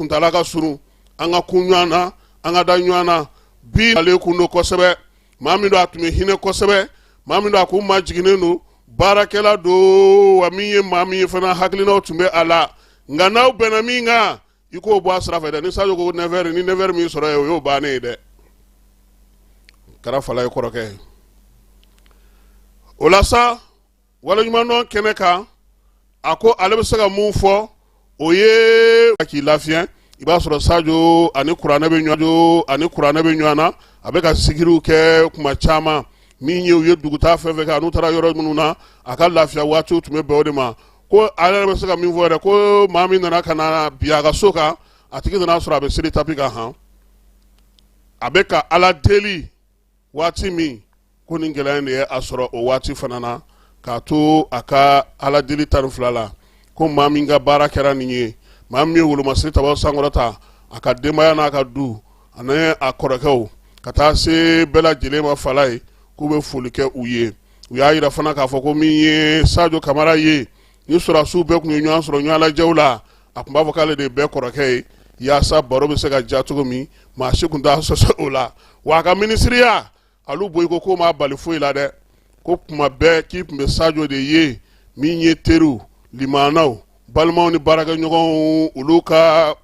kuntaala ka surun, an ka kun ɲɔgɔn na, an ka da ɲɔgɔn na. Bi ale kun don kosɛbɛ, maa min don, a tun bɛ hinɛ kosɛbɛ, maa min don, a kun majiginnen don, baarakɛla don, wa min ye maa min ye fana, hakilinaw tun bɛ a la. Nka n'aw bɛnna min kan, i k'o bɔ a sira fɛ dɛ. Ni Sajo ko 9 heures, ni 9 heures min sɔrɔ yen, o y'o bannen ye dɛ. Kɛra Falaye kɔrɔkɛ ye. O la sa, waleɲumandɔn kɛnɛ kan, a ko ale bɛ se ka mun fɔ, o ye k'i lafiɲɛ. I b'a sɔrɔ Sajo ani kuranɛ bɛ ɲɔgɔn ani kuranɛ bɛ ɲɔgɔn na, a bɛ ka zikiriw kɛ kuma caman. Min ye u ye dugutaa fɛn fɛn kɛ, n'u taara yɔrɔ minnu na, a ka lafiya waatiw tun bɛ bɛn o de ma. Ko ale yɛrɛ bɛ se ka min fɔ yɛrɛ, ko maa min nana ka na bin a ka so kan, a tigi nana sɔrɔ a bɛ seli tapi kan han, a bɛ ka Ala deli waati min. Ko nin gɛlɛya in de ye a sɔrɔ o waati fana na, k'a to a ka Ala deli 12 la. Ko maa min ka baara kɛra nin ye, maa min ye wolomasiri tabaw sankɔrɔta, a ka denbaya n'a ka du ani a kɔrɔkɛw, ka taa se bɛɛ lajɛlen ma, Falaye k'u bɛ foli kɛ u ye. U y'a yira fana k'a fɔ ko min ye Sajo Kamara ye, ni sɔrɔdasiw bɛɛ tun ye ɲɔgɔn sɔrɔ ɲɔgɔn lajɛw la, a tun b'a fɔ k'ale de ye bɛɛ kɔrɔkɛ ye, yaasa baro bɛ se ka diya cogo min, maa si tun t'a sɔsɔ o la. Wa a ka minisiriya, Alu Boyi ko k'o m'a bali foyi la dɛ. Ko kuma bɛɛ k'i tun bɛ Sajo de ye, min ye teriw, limanaw, balimaw ni baarakɛɲɔgɔnw, olu ka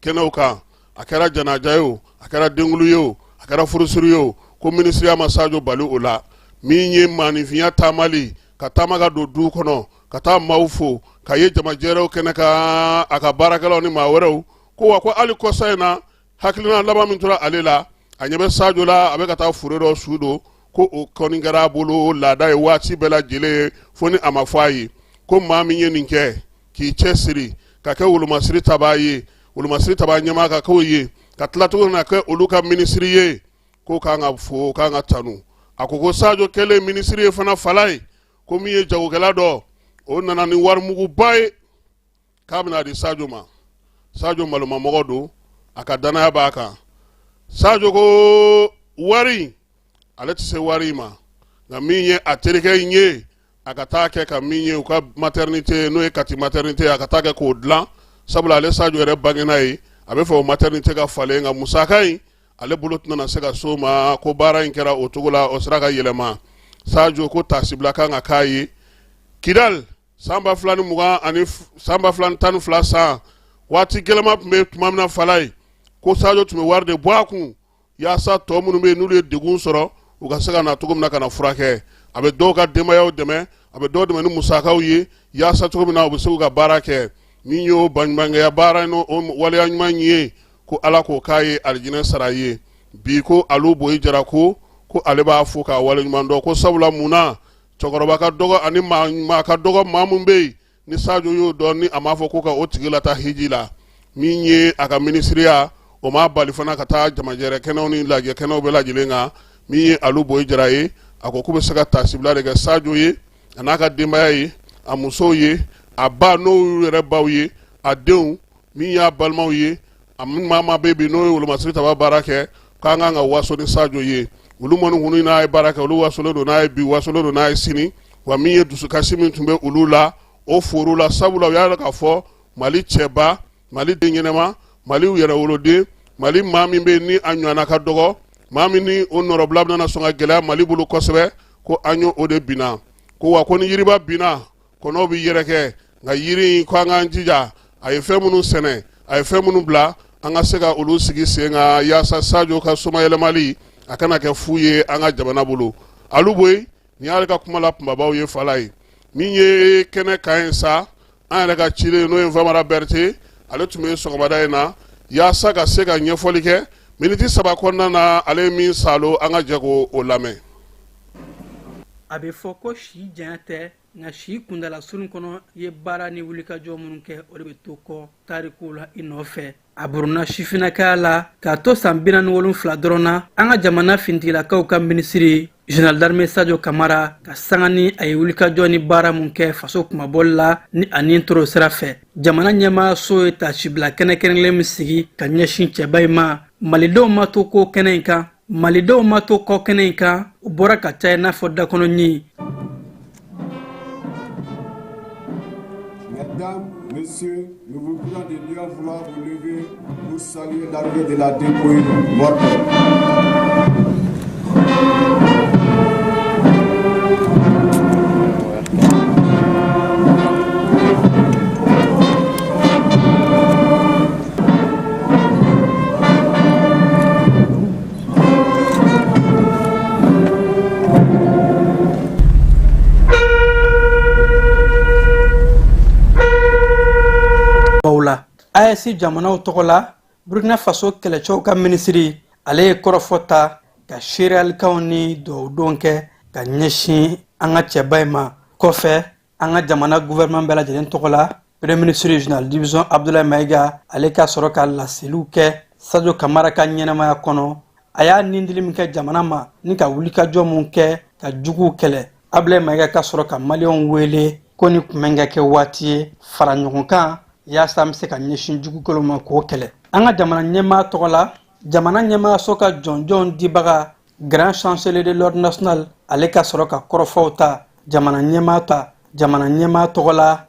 kɛnɛw kan, a kɛra janaja ye o, a kɛra denkunli ye o, a kɛra furusiri ye o, ko minisiriya ma Sajo bali o la. Min ye maaninfinya taamali, ka taama ka don du kɔnɔ, ka taa maaw fo, ka ye jamajɛrɛw kɛnɛ kan, a ka baarakɛlaw ni maa wɛrɛw, ko wa ko hali kɔsa in na, hakilina laban min tora ale la, a ɲɛ bɛ Sajo la, a bɛ ka taa fure dɔ su don, ko o kɔni kɛra a bolo laada ye waati bɛɛ lajɛlen, fo ni a ma fɔ a ye. Ko maa min ye nin kɛ, k'i cɛ siri ka kɛ wolomasiri tabaa ye, wolomasiri tabaa ɲɛmaa ka k'o ye, ka tila tuguni na kɛ olu ka minisiri ye, k'o kan ka fo, kan ka tanu. A ko ko Sajo kɛlen minisiri ye fana, Falaye, ko min ye jagokɛla dɔ, o nana ni warimuguba ye k'a bɛna di Sajo ma. Sajo malomamɔgɔ don, a ka danaya b'a kan. Sajo ko wari, ale tɛ se wari in ma, nka min ye a terikɛ in ye, a ka taa kɛ ka min ye u ka maternité, n'o ye Kati maternité, a ka taa kɛ k'o dilan, sabula ale Sajo yɛrɛ bangena yen, a bɛ fɛ o maternité ka falen, nka musaka in, ale bolo tɛna se ka s'o ma. Ko baara in kɛra o cogo la, o sera ka yɛlɛma. Sajo ko taasibila kan ka k'a ye Kidal san 2020 ani san 2012 san waati gɛlɛma tun bɛ tuma min na, Falaye, ko Sajo tun bɛ wari de bɔ a kun yaasa tɔ minnu bɛ yen, n'olu ye degun sɔrɔ, u ka se ka na cogo min na ka na furakɛ. A bɛ dɔw ka denbayaw dɛmɛ, a bɛ dɔw dɛmɛ ni musakaw ye, yaasa cogo min na u bɛ se k'u ka baara kɛ. Min y'o baɲumankɛya baara, n'o waleya ɲuman ye, ko Ala k'o k'a ye alijinɛ sara ye. Bi ko Alu Boyi Jara ko ale b'a fo k'a waleɲuman dɔn, ko sabula mun na, cɛkɔrɔba ka dɔgɔ ani maa ka dɔgɔ, maa min bɛ yen ni Sajo y'o dɔn, ni a m'a fɔ ko ka o tigi lataa hiji la. Min ye a ka minisiriya, o m'a bali fana ka taa jamajɛrɛ kɛnɛw ni lajɛ kɛnɛw bɛɛ lajɛlen kan. Min ye Alu Boyi Jara ye, a ko k'u bɛ se ka taasibila de kɛ Sajo ye, a n'a ka denbaya ye, a musow ye, a ba n'o y'u yɛrɛ baw ye, a denw, min y'a balimaw ye, a maa maa bɛ bi n'o ye wolomasiri taba baara kɛ, k'an kan ka waso ni Sajo ye. Olu minnu kun n'a ye baara kɛ, olu wasolen don n'a ye bi, wasolen don n'a ye sini. Wa min ye dusukasi min tun bɛ olu la, o foro la, sabula u y'a dɔn k'a fɔ Mali cɛba, Mali den ɲɛnama, Mali yɛrɛwoloden, Mali maa min bɛ ni a ɲɔgɔnna ka dɔgɔ, maa min ni o nɔrɔbila bɛna sɔn ka gɛlɛya Mali bolo kosɛbɛ, ko an y'o o de binna. Ko wa ko ni yiriba binna, kɔnɔw bɛ yɛrɛkɛ, nka yiri in, ko an k'an jija, a ye fɛn minnu sɛnɛ, a ye fɛn minnu bila, an ka se ka olu sigi sen kan, yaasa Sajo ka somayɛlɛmali a kana kɛ fu ye an ka jamana bolo. Alu Boyi, nin y'ale ka kuma la kunbabaw ye. Falaye, min ye kɛnɛ kan ye sa, an yɛrɛ ka cilen, n'o ye Famara Berete, ale tun bɛ sɔgɔmada in na yaasa ka se ka ɲɛfɔli kɛ miniti 3 kɔnɔna na. Ale ye min salo, an ka jɛ k'o lamɛn. A bɛ fɔ ko si janya tɛ, nka si kuntaala surun kɔnɔ, i ye baara ni wulikajɔ minnu kɛ, o de bɛ to kɔ tarikuw la i nɔfɛ. A burunna sifinnakaya la k'a to san 47 dɔrɔn na, an ka jamana finitigilakaw ka minisiri, général d'armée Sadio Kamara, ka sanga ni a ye wulikajɔ ni baara mun kɛ faso kunmabɔli la, ni a nin toro sira fɛ. Jamana ɲɛmaaso ye taasibila kɛnɛ kɛrɛnkɛrɛn min sigi ka ɲɛsin cɛba in ma, malidenw ma to ko kɛnɛ in kan, malidenw ma to kɔ kɛnɛ in kan, u bɔra ka caya i n'a fɔ dakɔnɔ ɲin. Mesdames, Messieurs, Nous vous prions de bien vouloir vous lever pour saluer l'arrivée de la dépouille mortelle. Baw la AES jamanaw tɔgɔ la, Burkina Faso kɛlɛcɛw ka minisiri, ale ye kɔrɔfɔ ta ka seereyalikanw ni dugawudon kɛ ka ɲɛsin an ka cɛba in ma. Kɔfɛ, an ka jamana gouvernement bɛɛ lajɛlen tɔgɔ la, premier ministre général division Abdoulaye Maïga, ale ka sɔrɔ ka laseliw kɛ Sadio Kamara ka ɲɛnamaya kɔnɔ, a y'a nindili min kɛ jamana ma ni ka wulikajɔ mun kɛ ka juguw kɛlɛ. Abdoulaye Maïga ka sɔrɔ ka maliyɛnw wele ko ni kunbɛn ka kɛ waati ye fara ɲɔgɔn kan yaasa an bɛ se ka ɲɛsin jugu kɛlenw ma k'o kɛlɛ. An ka jamana ɲɛmaa tɔgɔ la, jamana ɲɛmaayaso ka jɔnjɔn dibaga, grand chancelier de l'ordre national, ale ka sɔrɔ ka kɔrɔfɔw ta jamana ɲɛmaa ta jamana ɲɛmaa tɔgɔ la.